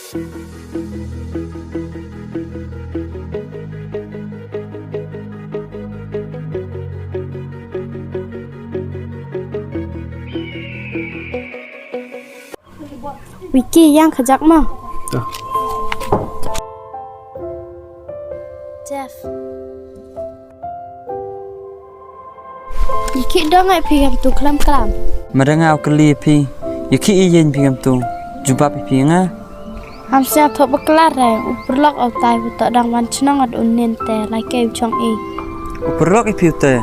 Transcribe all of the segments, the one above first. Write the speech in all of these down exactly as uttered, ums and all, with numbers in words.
Wiki, yang khajak mo. Jeff. Yaki dang ai phi kam tu klam klam. Madang au kali phi. Yaki i yen phi kam tu. Jubab i phi nga. Ham sia thok bakla re. U pyrlok au tai u to dang wan chnong at un nin te lai ke u chong i. U pyrlok i phi u te.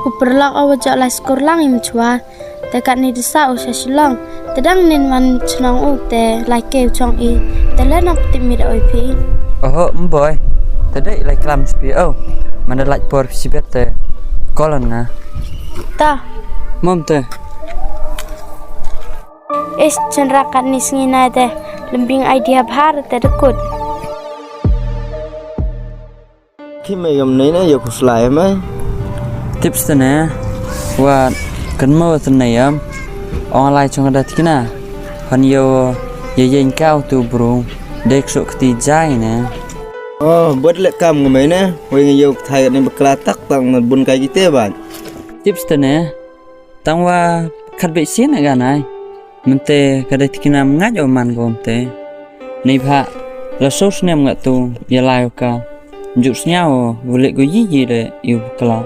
U pyrlok au wa jok lai skur lang i mchwa. Te kat ni disa u sha Shillong. Te dang nin wan chnong u te lai ke u chong i. Te le na ptip mi da oi phi. Oho, mboi. Te dei lai klam spi o. Manda lai por sibet te. Kolon nga. Ta. Mom te. Is chandra kat ni sngi nai te. Lembing idea bhar te dekut. Ki me yom nei na yo phuslai mai. Tips te ne, wa kan mo te ne yom. Ong lai chong da tikna. Han yo ye yen kau tu bru. Dek sok ti jai ne. Oh, buat le kam ngu mai ne. Wei ngi yo thai ni bakla tak tang na bun kai kite ban. Tips te ne. Tang wa khat be sien ga nai. Mynte ka dei tikna mngaj o man gom te. Nei bha la so snem nga tu ya lai ka. Juk sniaw o, wulek go yi yi le yu kla.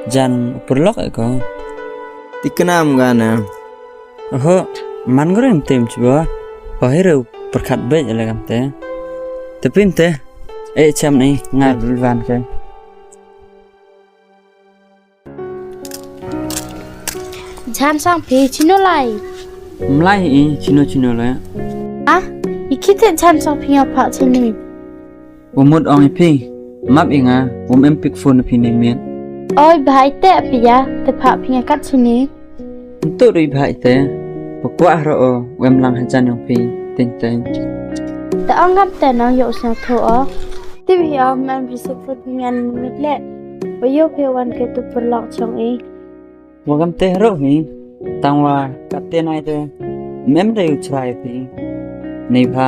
Jan u pyrlok e ko. Tikna mnga na. Oho, man gore mte mchwa. Ho hero pyrkhat be le kam te. Te pin te. E cham ni nga lwan ke. Jan sang phi chino lai. Mlai i chino chino le. Ah, i kite jan sang phi nga pha chini. Umut ong i phi. Map i nga, um em pick phone phi ni miet. Oi, bhai te phi ya, te pha phi nga kat chini. Ntu ri bhai te. Pakwa ro o, um em lang hajan yong phi, ting ting. Te ong ngam te nong yo sang tho o. Ti wi ong mem phi se phone phi ngan mit le. Wa yo phi wan ke tu pyrlok chong i. Wa kam te haro hi, tang wa kat te nai te, mem da yu chrai phi. Nei bha,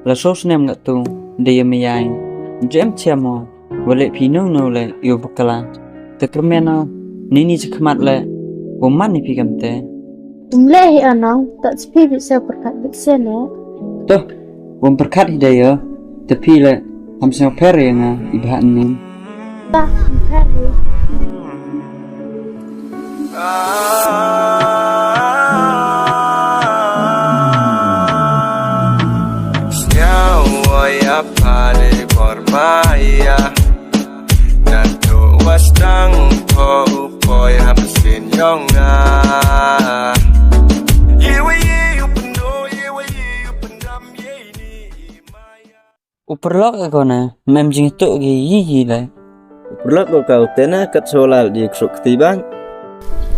la so snem nga tu, de ye me yai. Jem chem o, wa le phi no no le, yu bakla. Te kyrmen o, ni ni chakmat le, wa man ni phi kam te. Um le hi anong, ta chi phi bit se pyrkhat bit se ne. To, Wom pyrkhat hi da yo, te phi le, ham sñiaw pher ya nga, i bha ni. Ta, pher hi. Sñiaw wa ya pale por maya. Natu wastang po u poi hap sin yong nga. Iwi u pendo, iwi u pendam, ye ni i maya. U pyrlok e ko ne, mem jingtuk gi yi yi le. U pyrlok ko ka u te ne, kat solal ji ksuk ti bang.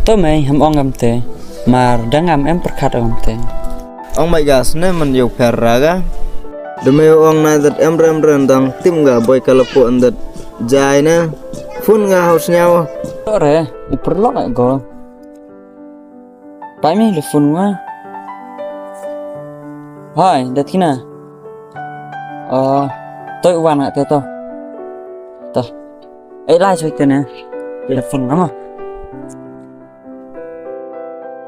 To mei, ham ong ngam te, mar dang ngam em pyrkhat ong ngam te. Ong mai gas ne, man yo pher raga. Deme ong na dat em rem rem dang tim ga boi kalapo dat jai ne. Phone nga haus nyaw. To re, u pyrlok e ko. Pai mi le phone nga. Hai, dat kina. Oh, toi wan nga te to. To. Eh, lai soi te ne. Le phone nga ma.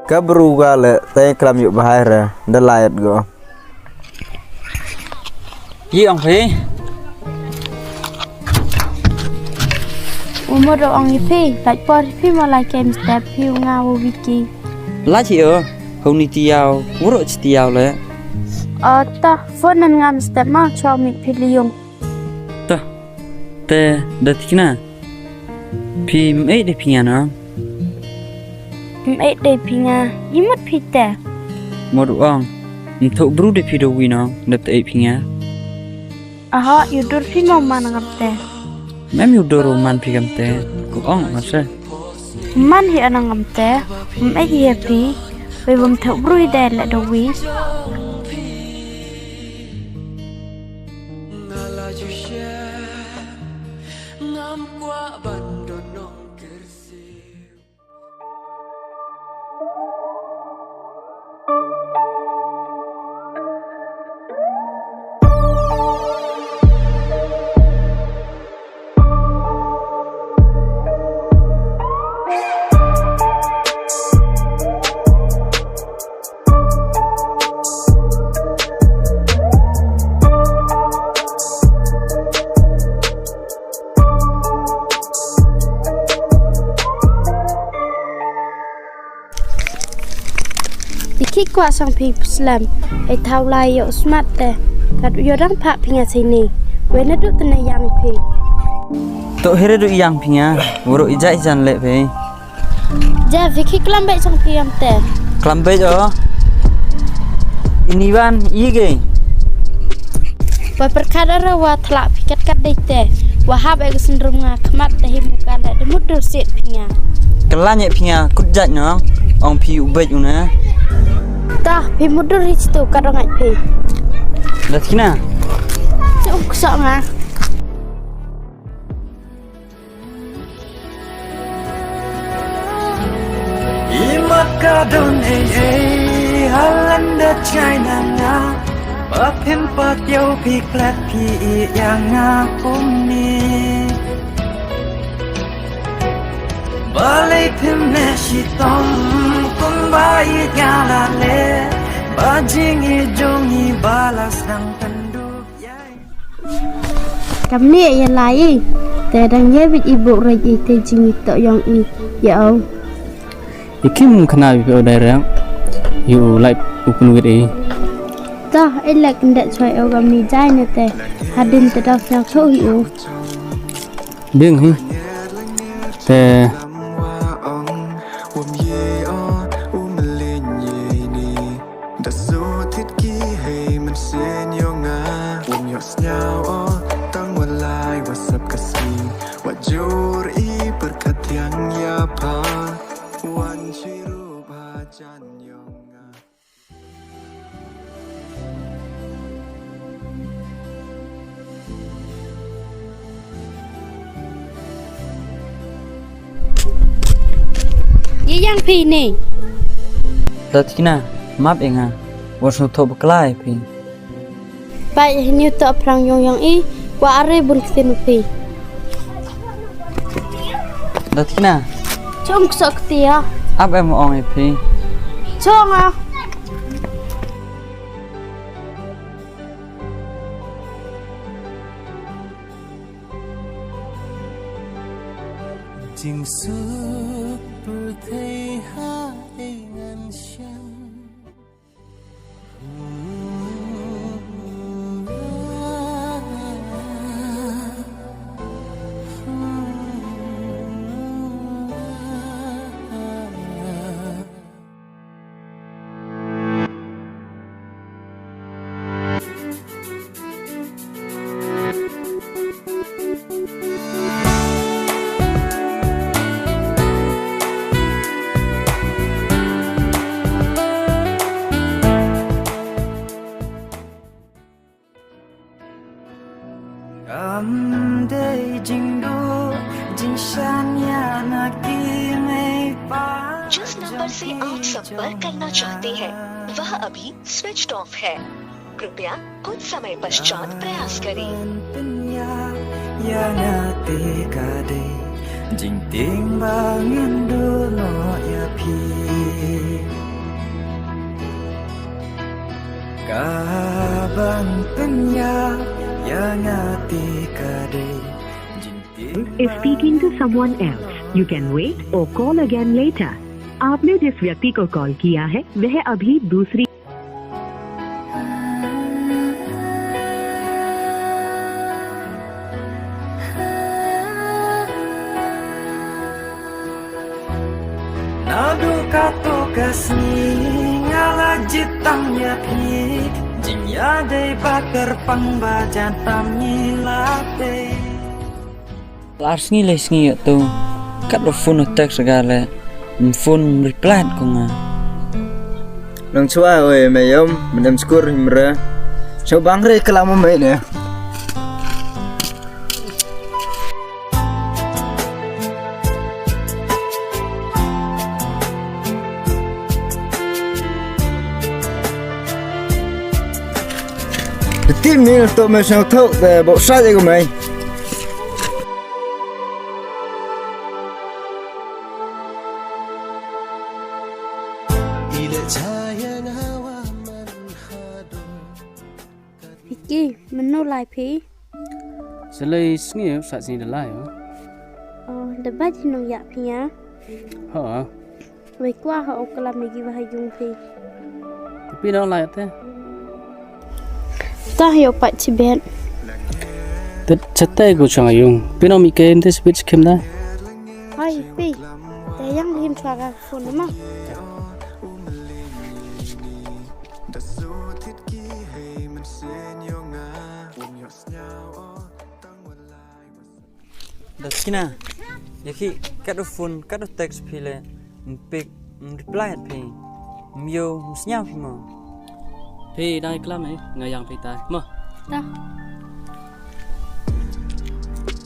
Ka bru ga le, te klam yu bahai re, da lai at go. Yi ong phi. U mo do ong i phi, lait por phi mo lai kem step phi u nga u wiki. Lait hi o, hau ni tiaw, wuro chi tiaw le. O ta, phone nan ngam step ma, chwa mi phi liung. Ta, te, da tikna. Phi mei de phi nga no. Mei de phi nga, i mut phi te. Mut ong, mthu bru de phi do wi no, de te phi nga. Aha, yu dur phi mo man ngam te. Mem yu dur man phi ngam te, ku ong ma se. Man hi anang ngam te, mei hi phi, wei bum thu bru de le do wi. Ki kwah sang phi slem, e thaw lai yoh smat te. Kat u yoh dang phah phi nga sini. Wei na du te na yang phi. To here du yang phi nga, waroh i jai jan le phi. Ja, phi ki klam beit sang phi am te. Klam beit o. Ini wan i ge. Wa pyrkhat ara wa thlak phi kat kat dei te. Wa hap e ka syndrome nga khmat te hi muka le de mut dur sit phi nga. Kala nye phi nga kut jait no. Ong phi u beit u na. Tah phi mut dur hi chitu kat ong ai phi. Datkina. Chung ksok nga. I mat ka don ei ei, halan da China nga. Ba phim pat yow phi klet phi i yang nga kum ni. Ba lei phim ne shi tong, kum ba i nga la le. Ba jing i jong i ba la sdang pyndu. Kamni ya lai i, te dang ye bit i buk rai i te jing i tok yong i ya au. I kim khana bi pe o dai rang, yu lai u pun wit i. Tah, i lek ndet choi o kamni jai ne te, hadin te dau siang tho hi u. Ding hi, te. Da sut thit ki hei mynsiem yong nga. Wym yoh sñiaw o, tang wa lai wa sap ka sngi. Wa jur i pyrkhat thiang ya pha. Wan chirup hajan yong nga. Ye yang phi ni. Datkina, map e nga. Wa sñiawthooh bakla e phi. Pai hini u toh phrang yong yong i, wa are bun ktien u phi. Datkina. Chong ksok kti ya. Ap em ong e phi. Chong a. Jingsuk pyrthei ha ei ngan shem. Kam dei jingduh, jingshan ya na ki mei pa. जिस नंबर से आप संपर्क करना चाहते हैं, वह अभी switched off है। कृपया कुछ समय पश्चात प्रयास करें। Pynïap ya nga te ka dei jingtieng ba ngan duh noh ya phi. Ka ban pynïap ya nga te ka dei jingtieng. Is speaking to someone else. You can wait or call again later. आपने जिस व्यक्ति को कॉल किया है, वह अभी दूसरी Naduh kato ka sngi nga la jied tam ya phi, jingïadei ba kyrpang ba jan tam ngi la tei. Ar sngi le sngi yoh tu. Kat wa phone o text ka le. Ym phone ym reply ko nga. Nong chwa oi me yom, me dem skur him re. Chwa bang re klam me ne. Ti mil to me sang thok de bo sa de ko mai. Phi ki, mynno lai phi? Sa lai sngi, sa sngi da lai, oh. Oh, da bait hi nong ïa phi ïa? Ha. Wei kwah ha u klam ïa ki wa ha yung phi. Phi nong lai te. Ta yow pat chibet. Te chate ko chang yung. Phi nong mi kem te chibet chikem da. Hai phi. Te yang lim chwa ka phone ma. Da Sakina, ya khi kat u phone, kat u text phi le, ym pick, ym reply phi. Ym yoh, ym sñiaw phi mo. Phi dang i klam eh, nga yang phi tai. Mo. Ta.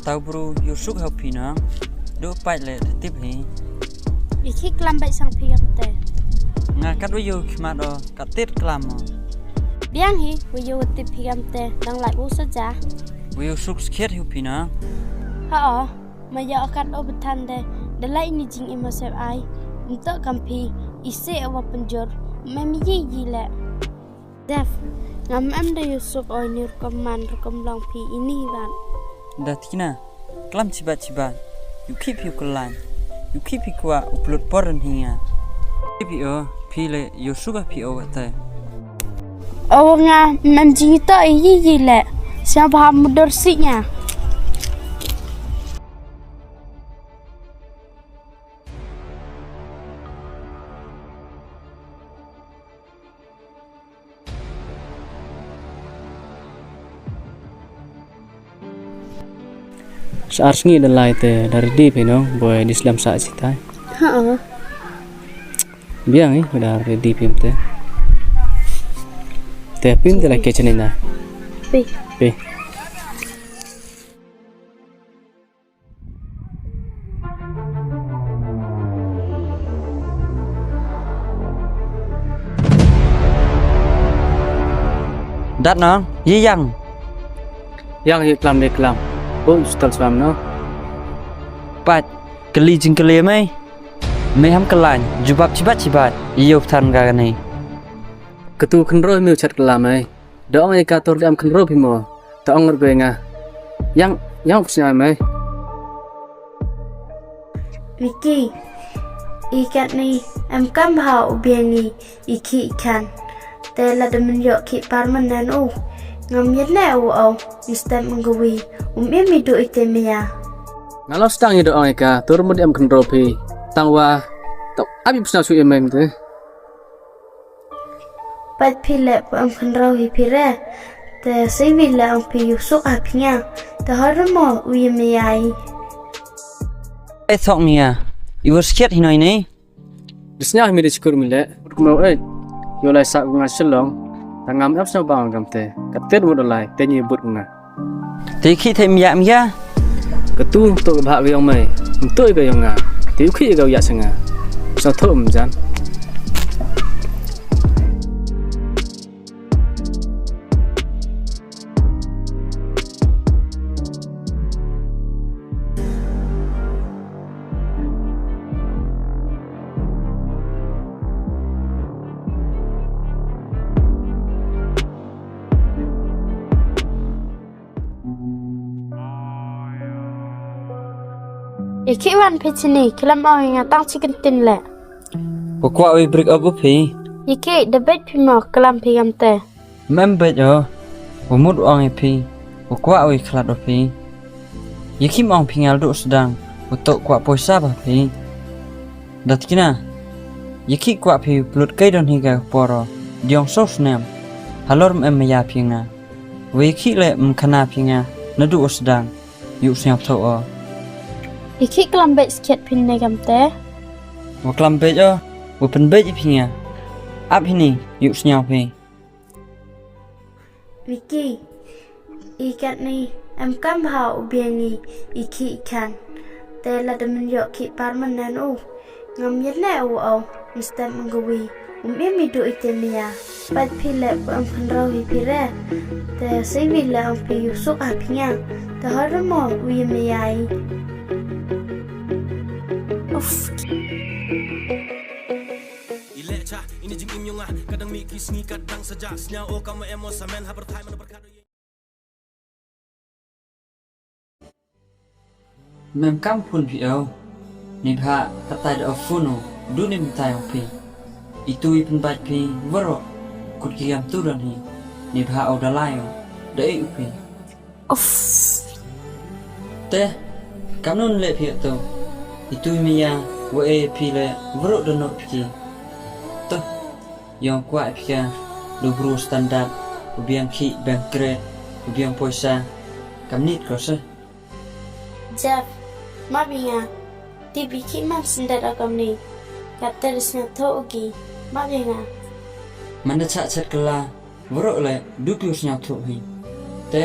Tau bru yoh suk ha phi na. Du pait le tip hi. I khi klam bait sang phi kam te. Nga kat u yoh khmat o, kat tit klam o. Biang hi, u yoh tip phi kam te, dang lai u sa ja. U yoh suk skhet hi u phi na. Ha o, ma ya o kat o bethan de, da lai ni jingim o sep ai. Ym toh kam phi, i se o wa pynjur, me mi yi yi le. Def, ngam em da yoh suk o ini rukom man, rukom long phi ini hi wan. Da Sakina, klam chibat chibat, yoh khih phi u klan, yoh khih phi kwah u plut por hi nga. Khih phi o, phi le yoh suk a phi o wa te. O nga, em jingitoh i yi yi le, sñiaw bha mudor si nga. Sa ar sngi da lai te da ready phi no, boi di slam sa chitai. Ha. Biang i, da ready phi te. Te pin te la ke chani na. Pi. Pi. Dat no, ye yang. Yang ye klam de klam. Bo u stal swam no. Pat, kali jing kali mai. Me ham kalan, jubab chibat chibat, ye yoh than ka kani. Katu khynroo me u chat klam ai. Da ong i ka tur da em khynroo phi mo. Ta ong ngar ko nga. Yang, yang u sñiaw me. Vicky, i kat ni, em kam bha u biang ni, i khih i khan. Te lada men yoh khih permanent u. Ngam yet ne u au, i step menggawi, um im i du i te maya. Nga lo stang i da ong i ka, tur mut em khynroo phi. Tang wa, ta ap i sñiaw su i me te. Pat phi le pu em khynroo hi phi re. Te siwi le ong phi yoh suk ha phi nga. Te hor mo u ye me ai. Ai thok ni ya. I wa skhet hi noi ni. Di sñiaw hi mi di skur mi le. Put kmo e. Yow lai sa ku nga Shillong. Ta ngam em sñiaw bang kam te. Ka ter mo da lai. Te ni but nga. Te khih te mya mya. Katu to ka bha ka yong mai. Ym to ka yong nga. Te u khih ka u ya sa nga. Sa tho ym jan. I khih wan phi chini, klam ong i nga tang chi kyntin le. Wa kwah wi break up u phi. I khih da beit phi mo, klam phi kam te. Mem beit o, wa mut ong i phi, wa kwah wi khlad u phi. I khih ong phi ngal du sdang, wa to kwah poisa ba phi. Dat kina, i khih kwah phi plut kai don hi ka por o, diong so snem, halor mem maya phi nga. Wa i khih le mkhana phi nga, na du u sdang, yoh sñiaw tho o. I khih klam beit skhet phi ne kam te. Wa klam beit o, wa pynbeit i phi nga. Ap hi ni, yoh sñiaw phi. Vicky, i kat ni, em kam bha u biang ni, i khih i khan. Te lada men yoh khih permanent u. Ngam yet ne u au, ym step menggawi, um im i du i te maya. Pat phi le pu em khynroo hi phi re. Te siwi le ong phi yoh suk ha phi nga. Te hor mo u ye me ai. Uff. I le cha, ini jingim yong nga, kadang mi ki sngi kadang saja, sñiaw o kam em o samen ha pyrthai man pyrkhat o ye. Mem kam phone phi o. Ni bha, katai da o phone o. Du ni mtai o phi. Itu i pynbait phi, waro. Kut ki kam tu don hi. Ni bha o da lai o. Da e u phi. Of. Te, kamno leh phi to. Itu i maya, wa e phi le, bru da no phi ki. To, yong kwah phi ka, du bru standard, u biang ki, biang kre, u biang poisa, kam nit ko se. Jeff, ma bi nga, ti bi ki man standard o kam ni, ka te ris nga tho u ki, ma bi nga. Man da cha chet kala, Waroh le, du ki u sñiawthooh hi. Te,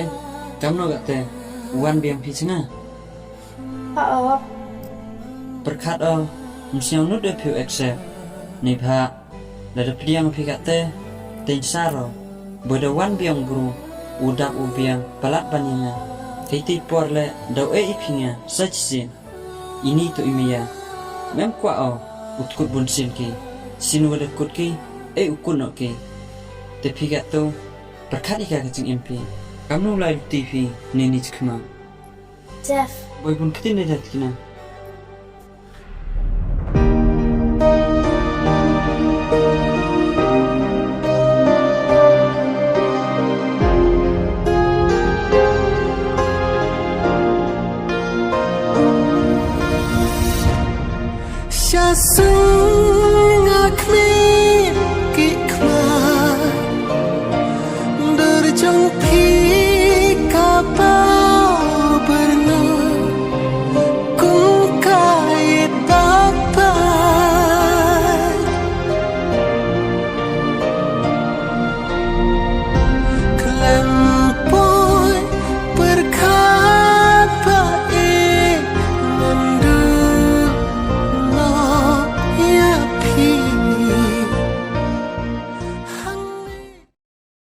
kamno ka te, wan biang phi cha nga. Pa o. Pyrkhat o, ym sñiaw nut de phi u accept. Neibhah, lada pdiang phi ka te, teiñ sar o. Boi da wan biang bru, u dap u biang, palat ban ya nga. Tei tei por le, daw e i phi nga, sa chisien. Ini to i maya. Mem kwah o, u tkut bun sien ki. Sien wa da kut ki, e u kut noh ki. Te phi ka to, pyrkhat i ka ka jingim phi. Kamno lai luti phi, ne ni chikma. Jeff. Boi bun kti ne da tikna. Sha su